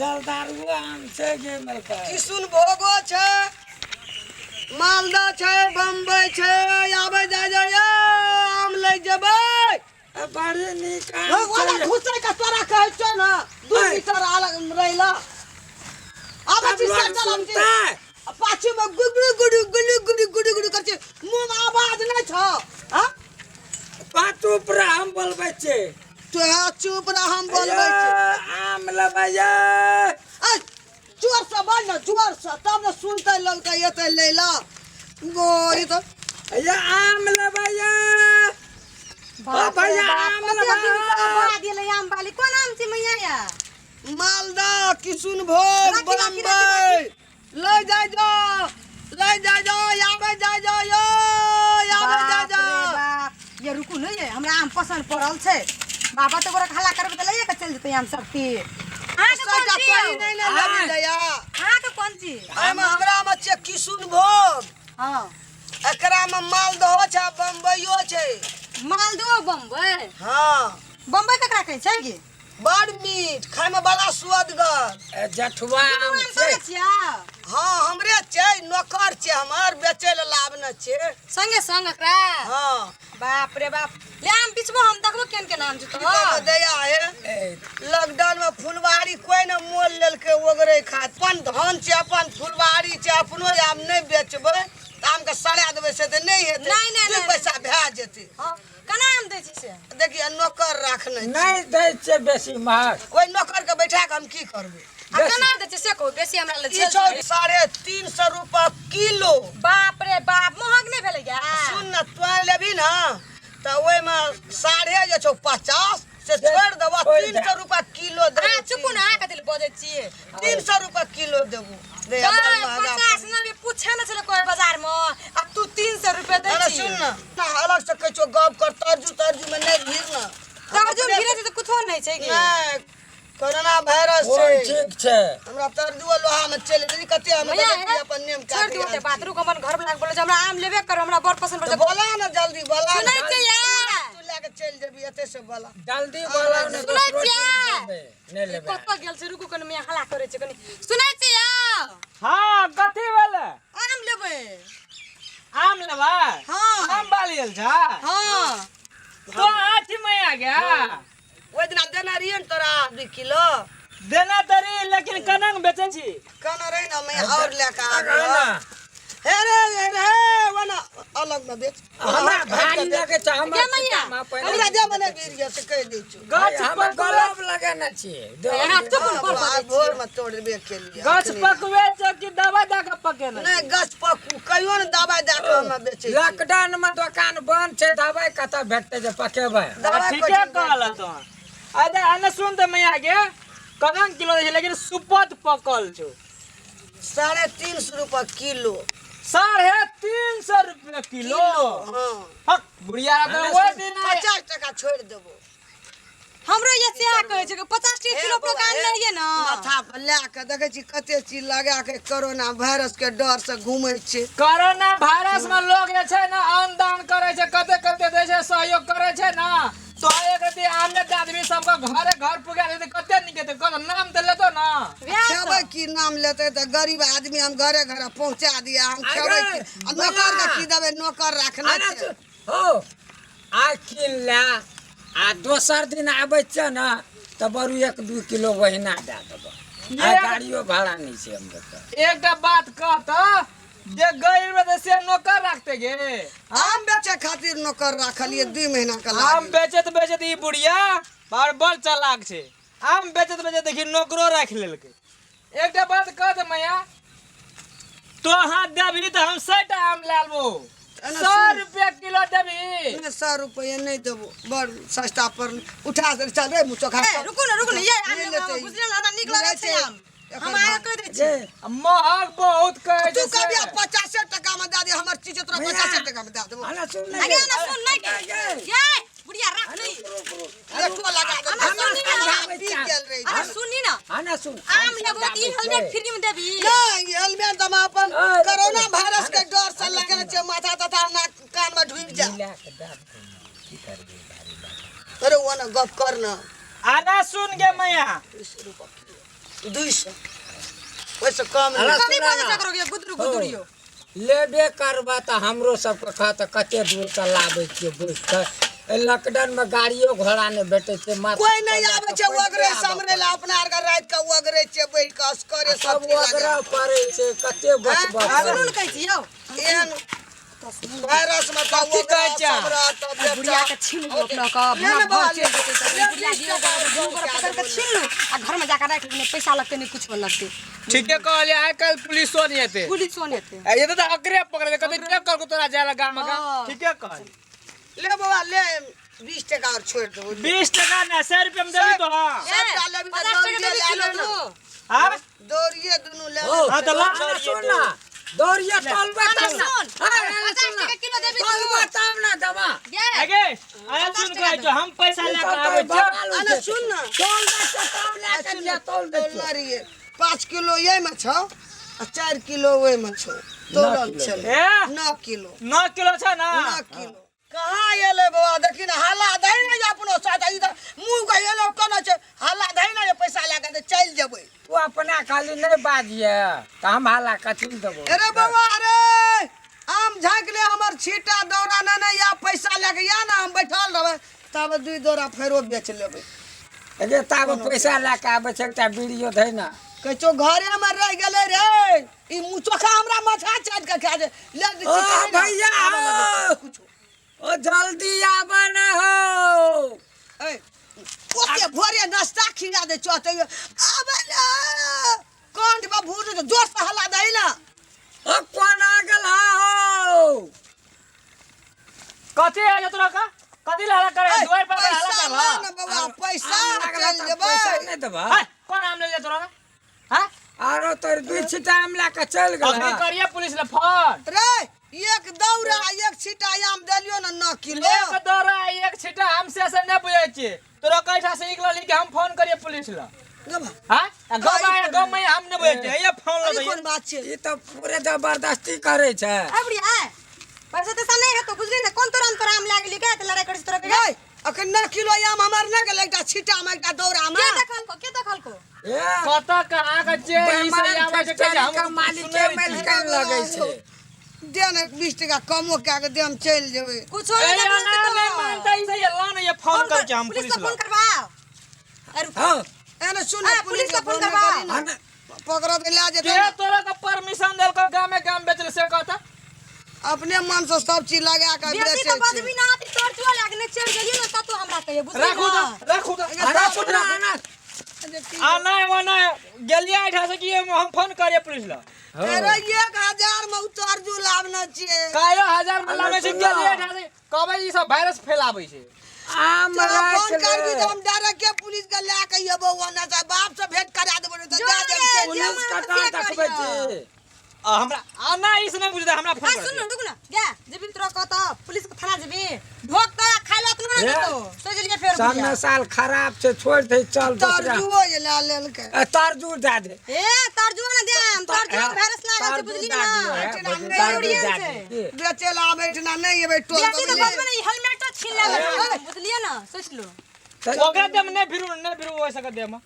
जलदारुओ आम छै गे मलका। किशुनभोगो छै, मालदह छै, बम्बई छै। आबै जाय जाय यौ, आम लै जेबै। बड़ी नीक आम हौ, ओना छै। घुसै के तोरा कहै छौ ने, 2 ऐ। मीटर अलग रहिला। आबै छी आब से लोग चल हम छी। सुनतै। आ पाछू में गुगुरु गुडु गुलु गुडु गुडु गुडु करै छै, मुँह में आवाज नहि छौ? हाँ? पाँच चुप रह, हम बोलबै छियै। तोरा चुप रह, हम बोलबै छी। आम लेबै ये। ऐ, जोर से बोल ने, जोर से, तब ने सुनतै लोग तऽ एतै लै ला। गोरी तऽ ये आम लेबै ये। ओ भैया, आम लेबै। दिले आम बाली। कोन आम छै मैया या? मालदह, किशुनभोग, राखी, राखी, बम्बई लै जाय जो, लै जाय जो, आबै जाय जो यो, आबै जाय बाप जो। रे बाप, ये रुकू ने, ये हमरा आम पसंद पड़ल छै। बाबा तऽ गोरा हल्ला करबै तऽ लैए के चलि जेतै आम सब की। अहाँके कोन सभटा छी तोही यौ? नहि ने लेबही दैया। अहाँके कोन छी? एहिमे हमरा मे छै किशुनभोग। एकरा मे मालदहो छै, बम्बइयो छै। मालदहो बम्बई? हाँ। बम्बई ककरा कहै छै गे? बड़ मीठ, खायमे बड़ा सुअदगर। ए, जठुआ दुनू आम आम छै। तोरे छियै? हाँ, हमरे छै, नौकर छै हमर, बेचै लए लाबने छै। संगे संग एकरा? हाँ। बाप रे बाप, ले आम बिचबो, हम देखबो केहन केहन आम छै। की कहबो दया हे, ए, लॉकडाउन में फुलवारी कोई ने मोल लेलकै ओगरे खात। अपन धान छै, अपन फुलवारी छै, अपनो आम नहि बेचबै तऽ आमके सड़ा देबै, से तऽ नहि हेतै। नहि, नहि, दू नहि, पैसा भए जेतै। हाँ, केना आम दै छी से? देखिए, नौकर राखने छी। नहि दै छियै बेसी महग। ओहि नौकर के बैठा के हम की करबै? आ केना दै छी से कहू, बेसी हमरा लग ई छै। छौ 350 रुपआ किलो। बाप रे बाप, महग नहि भेलै गे? सुन ने, तों लेबही ने तऽ ओहिमे साढ़े जे छौ 50 से छोड़ि देबो, छोड़ि तीन दे। सौ रुपआ किलो देबो। अहाँ चुपू ने, अहाँ कथी लए बजै छियै? 300 रुपआ किलो देबो। दे, बड़ महगा। 50 ने पूछे ने छलै कोइ बाजार में, आ तू 300 रुपया दै अरे छी। सुन ने, अलग से कहै छौ गप कर, तरजू तरजू में नहि भीड़ ने। तरजू में भीड़े छै तऽ कुछो नहि छै की? नहि, कोरोना वायरस कोन छै। ठीक छै। हमरा तरजुओ लोहा में चलि जेतै, कते हम भैया, देखै छियै अपन नेम छोड़ि दियौ ओते बात, रुक, अपन घर वाला के बोलै छै, हमरा आम लेबे करू, हमरा बड़ पसंद पड़ै छै। बोला ने, जल्दी बोला ने। सुनै छियै या? तू लए के चलि जेबही एतै से, बोला। जल्दी बोलाउ ने, सुनै दोसरो छियै? चीज लेबै नहि लेबै। कतऽ गेल छै? रुकू कनि, मियाँ हल्ला करै छै कनि। सुनै छियै? हाँ, कथी भेलै? आम लेबै। आम लेबै? हाँ। आम बाली आयल छ? हाँ। तो आठी मैया गया। ओहि दिना देने रहियै ने तोरा 2 किलो। देना तरी, लेकिन कनंग बेचै छी? कहने रही ने मैं, और लए के आबि। ना। हे रे हे रे, ओना अलग में बेच। हमरा भारी लगै छै हमर। गे मैया, सीतामा पहिने। हमरा जे मने गिर गेल से कहि दै छौ। गाछ हमर पकवे गलब लगेने छियै। अहाँ चुप ने, बड़ बजै छियै। भोर में तोड़बे केलियै। गाछ अखने। पकवे छै कि दवा दऽ के पकेने? नहि, गाछ पकू कहियो ने दबाइ दए कऽ हमे बेचै छियै। लॉकडाउन में दोकान बंद छै, दवाई कतऽ भेटतै जे पकेबै? दबाइ ठीके कोइ चीज कहल तो। अरे अने सुन तऽ मैया गे, कनंग किलो दै छै, लेकिन सुपत पकल छौ? 350 रुपआ किलो। 350 रुपये किलो? हाँ। हक बुढ़िया, तऽ ओहि दिन 50 टका छोड़ि देबो। हमरो ये सएह कहै छै कि 50 टके हे किलो बौआ, दोकान हे, लइए ने। माथा पर लए के देखै छी कते चीज लगा के कोरोना वायरस के डर से घूमै छै। कोरोना वायरस में लोग जे छै ने अन्न दान करै छै, कते कते दै छै, सहयोग करै छै ने। तो एक रति आमने के आदमी सबके घरे घर पुगा देतै, कते नीक हेतै। कत नाम तऽ लेतो ना। वएह तऽ। खेबै की? नाम लेतै तऽ गरीब आदमी हम घरे घरे पहुँचा दिया, हम खेबै की? आ नौकर के की देबै? नौकर राखने अरे छै। हो, आ कीन ले, आ दोसर दिन आबै छियै ने तऽ बरू 1-2 किलो ओहिना दए देबो। आ गाड़ियो भाड़ा नहि छै हमरो के। एकटा बात कह तऽ, जे गरीब रहतै से नौकर राखतै गे? आम बेचे खातिर नौकर राखलियै 2 महीना के आम लागी। बेचैत बेचैत ई बुढ़िया बड़ बड़ चालाक छै। आम बेचैत बेचैत देखी नौकरो राखि लेलकै। एकटा बात कह दे मैया, तो हाथ देबही तऽ हम 100 टा आम लए लेबो। एना 100 सुन। रुपया किलो देबही? नहि, 100 रुपया नहि देबो, बड़ सस्ता पर उठा दे। चल रे, मुँह चोखा। ए, रुकू ने, रुकू ने, ये आम नहि लेबै, लेतै। हम बुझलियै ने, हमरा नीक लगै छै आम। एकर हम अहाँके कहि दै छी। जे महग बहुत कहै तू छै कभी से। 50 टका में दए दे, हमर चीज तोरा भैया। 50 टका में दए देबो। अरे सुन ने। आगे ना सुन नहीं के। ये बुढ़िया रख ली। रेटो लगा दे। अरे सुनी ना। हमरा पी गेल रही। अरे सुनी ना। आना सुन। आम लेबो तऽ ई हेलमेट फ्री में देबी? नहीं, ई हेलमेट तऽ हम अपन अरे, कोरोना वायरस के डर से लगेने छियै, माथा तथा नाक कान में ढुकि जाए। मिला के दए दे, की करबै भारी बात। अरे ओ ना गप कर ना। आना सुन गे मैया। 20 रुपया किलो। 200 ओहिसँ कम नहि। अरे कथी सुना बोलै ना। छै करो ये गुदरू गुदरियो। लेबे करबा तऽ हमरो सबके खा तऽ कते दूरसँ लाबै छियै बुझ कऽ। लॉकडाउनमे गाड़ियो घोड़ा नहि भेटै छै, माथा कोई नहीं पर आबै लऽ छै कऽ ओगरे पैदले समरे ला, अपना आर के राति के ओगरे छियै बैठ के असकरे सब सब चीज ओगरे लगा। पड़ै छै, कते बचबऽ सुनू ने कहै छी यौ। एहन वायरस में तऽ कथी कहै ओगरे छै? समरा तऽ आ बुढ़िया के छीन लू अपना के, ले भुआ ले घर बाबा, चलि जेतै तऽ ले, बुढ़िया 20 दियौ टका दुनू गोरा पकड़ि के छीन लू आ घर में जाके राखि लू, नहि पैसा लगतै नहि कुछो लगतै। ठीके कहलियै, आइ काल्हि पुलिसो नहि एतै। पुलिसो नहि एतै। आ एतै तऽ अकरे पकड़बै, कहतै के कहलकौ तोरा जाय लए गाम गाम। हँ। ठीके कहलियै। ले बाबा ले, 20 टका और छोड़ि देबो। 20 टका नहि, 100 रुपया में देबही तो। हाँ सबटा लेबही तऽ 50 टका दौड़िए देबही लए किलो ले ने। तू। हाँ? दौड़िए दुनू ले ओ, ले। हाँ तऽ ला। अरे सुन ना, दौड़िए तोलबे तब ना। सुन, अरे, अरे, 50 सुन ना। टका किलो देबही तू। तोलबे तब ना देबा। ये आगे अरे सुन कहै छौ, हम पैसा लए कऽ आबै छियौ। अरे सुन ना। तोल दै छियौ, तब लए कऽ दिअ, तोल दै छियौ। तोलने रहियै 5 किलो एहिमे छौ आ 4 किलो ओहिमे छौ, तोलल छलै। ए 9 किलो। 9 किलो छै ना? 9 किलो कहाँ एलै बाबा? देखी ने हल्ला दही ने जे अपनो साथ ई तऽ मुँह के एलो कोना छै, हल्ला दही ने जे पैसा लए कऽ तऽ चलि जेबै। तू अपना खाली नहि बाजिए तऽ हम हल्ला कथी लए देबौ? अरे बाबा अरे आम झाँकि ले, हमर छीटा दौरा ने ने या पैसा लए कऽ या ने हम बैठल रहबै तब 2 दौरा फेरो बेच लेबै। अरे ताब पैसा लए कऽ आबै छै, एकटा बीड़ियो धै ना। कहै छौ घरेमे रहि गेलै रे ई मुँह चोखा, हमरा माथा चाटि कऽ खा जे ले दै ओ छी, काहे ने भैया आबऽ लगै हो। कुछो। ओ जल्दी आबऽ ने हो। ए, ओते भोरे नाश्ता खिला दै छौ तैयो आबै ने कंठ पर भूर दे, जोर से हल्ला दही ना। ओ कोना गेल हो? कथी है तोरा का? कथी ला हल्ला करे? ए, दुआर पर हल्ला पैसा करबा? ला ने बाबा, पैसा आम लागल चलि तऽ जेबै। पैसा नहि देबऽ? है, कोन आम ले जा तोरा का? हाँ? आरो तोर 2 छिटा आम लए कऽ चलि गेल। अखनी करिए पुलिस ले फोन। रे 1 दौरा 1 छिटा आम देलियो ने 9 किलो। 1 दौरा 1 छिटा हम से से नहि बुझै छियै। तोरा कैठा से निकलल कि हम फोन करिए पुलिस ल? गबा। हाँ? आ गबा गम में हम नहि बुझै छियै, हैया फोन अरे लगैयै। कोन बात छै? ई तऽ पूरे जबरदस्ती करै छै। ए बुढ़िया, ए, पैसा तैसा नहि हेतौ बुझली ने, कोन तोरा आम तोरा आम लए गेली के तऽ लड़ाइ करै छी तोरा के? रे अखन 9 किलो आम हमर नहि गेलै, एकटा छिटा मे एकटा दौरा मे। के देखलको, के देखलको? ए कतऽ कहाँ के छै ई सब बेईमान आबै छै, फैक्ट्री हम के मालिक सुनै के छियै। मालिक लगै छै। दे ने 20 टका कमो कए के दे, हम चलि जेबै। कुछो ए, नहि ना, देखलको। नहि मानता ई सब, ला ने ये फोन करै छियै हम पुलिस पुलिस के ल। फोन करवाओ। अरे रुक। हाँ। एने सुन, ए, पुलिस के फोन करवाओ। हाँ ने। पकड़त लए जेतै के ने। तोरा के परमिशन देलको गामे गाम बेचले से कहता? अपने मन से सब चीज लगा के बेसी बेचै तऽ छै। बजबी ना, अति तोर चुआ लागने चलि गेलियै ने तब तो हमरा कहियै बुझली राखू ना। तऽ, राखू तऽ। अरे सुन ना, ना। आ नहि ओना गेलियै एहिठाम से कि हम फोन करियै पुलिस ल? अरे 1000 में उतारजू लाबने छियै। कायो 1000 में लाबै छै, सुन ना। गेलियै एहिठाम से कहबै ई सब वायरस फैलाबै छै। आम तोरा राखि फोन करबी ले। तऽ हम डायरेक्ट के पुलिस के लए के अयबौ, ओना से बाप से भेंट करा देबौ, नहि तऽ जो दए देब रे, चलि। पुलिस कतऽ देखबै छी? आ हमरा आ ना ई से नहि बुझतै, हमरा फोन आ कर सुन न, रुक न गे, जेबी तोरा कहतौ पुलिस के थाना जेबी, ढोक तोरा खाइ लए अपनो हे। ना देतौ, सोचि लियै फेर सामने बुढ़िया। साल खराब छै, छोड़ि दे, चल दोसरा। तरजुओ जे लए लेलकै। ए, तरजू दए दे। ए तरजुआ ना दे, हम तरजुआ के वायरस लागल छै बुझली ना। तरजू जरूरी दए छै। दे। बेचै लए आबै एहिठिना नहि एबै टोल बेसी तऽ बगले। बजबै ने, ई हेलमेटो छीन लेलक बुझलियै ना, सोचि लो। तऽ ओकरा देम नहि भिरू, नहि भिरू ओहि सबके देम।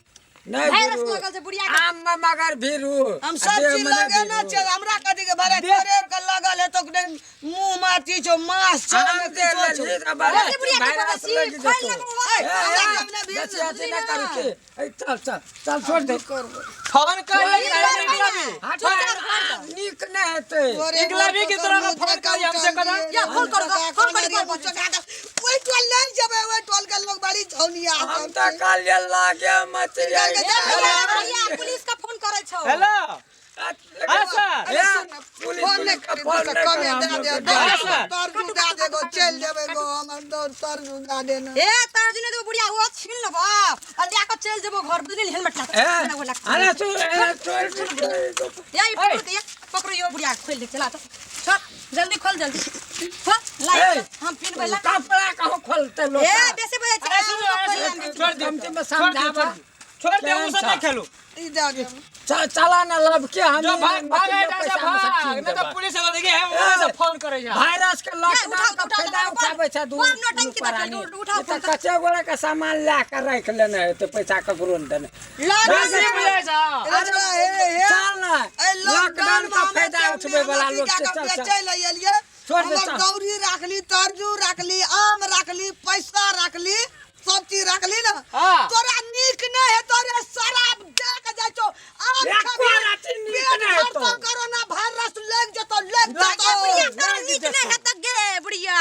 नहि वायरस भिरू। लागल छै बुढ़िया के। आम में मगर भिरू। हम आ सब देह चीज में नहि लगेने भिरू। छियै, हमरा कथी के भरे तोरे के लगल हेतौ कि नहि, मुँह मे अथी छौ, मांस छौ, आम नहि दे किछो छौ। लेलही तऽ बड़ा बेसी बुढ़िया के वायरस बजै छी, लागि खोलि जेतौ। लेबौ। ए, ए, हमरा ए, के नहि भिरू। बेसी अथी नहि करू की। ए, चल चल चल छोड़ दे। फोन कर हट, नीक नहि हेतै। निकलबी कि तोरा के फोन करी हमसे कदा? या, फोन करू, फोन करी, फोन करू। ओहि टोल नहि जेबै, ओहि टोल के लोग बड़ी झौनिया हम तऽ कहलियै लागे मत। ए, भैया, भैया, पुलिस के फोन करै छौ। हेलो हाँ सर। ए, पुलिस फोन नहि के करी, फोन तऽ नहि कमे कर, हम दए लोग दे, के दे। दे। तरजू दए दे गो, चलि जेबै गो, हमर दौड़ तरजू दए दे ने। ए तरजू नहि देबो बुढ़िया, ओ छीन लेबो आ लए कऽ चलि जेबो घर बुझली, हेलमेट लए ए, कऽ। अरे सुन, ए, छोड़, छोड़, छोड़। या ई पकड़ू तऽ, या पकड़ू यो बुढ़िया के, खोलि दे, चला तऽ छोड़, जल्दी खोल, जल्दी खोल लाइ। ए, हम पिनबै ला। कपड़ा कहाँ खोलते लोग? ए बेसी बजै छै। अरे सुन, अरे सुन, छोड़ दे, कमती में छोड़ दे, समझाबा। छोड़ दे, ओ सब नहीं खेलू। ई दऽ देब। चल चला ना लब के हम जो भाग भाग एटा से भाग, नहीं तो पुलिस वाला देखी हम वहां से फोन करे जा। वायरस के लॉकडाउन उठाओ, के उठाओ, फायदा उठाओ, उठाबै छै बड़ नौटंकी दुनू देखल, प्राणी। उठाओ, ई तऽ फोन। कते गोरे के सामान लए के राखि लेने हेतै, पैसा ककरो नहि देने। लॉकडाउन बेसी बुझाइ छौ। अरे हे हे चल ना, ए लॉकडाउन लॉकडाउन के फायदा उठबै वाला लोक छै। चल चल बेचै लए एलियै। छोड़ दे, हमर चल। दौरी राखली, तरजू राखली, आम राखली, पैसा राखली, सब चीज राखली ना। हाँ। तोरा नीक नहीं है तोरे, शराब दे के जाइ छौ आम एको खेबही, राति नीक पेट नहि हेतौ। भरतौ, कोरोना वायरस लागि जेतौ, लागि गे बुढ़िया, जेतौ। तोरा लागि नीक जेतौ। नहि हेतौ गे बुढ़िया।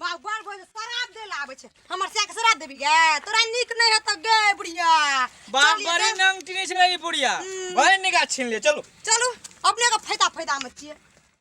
बाप बड़ बड़ शराब दे ला आबै छै, हमर सैक शराब देबी गे? तोरा नीक नहि हेतौ गे बुढ़िया। बाप चलिए बड़ी तऽ। नंगटी नहीं छलै ई बुढ़िया, बड़ी निकाह छीन ले। चलू चलू, अपने के फायदा फायदा में छियै।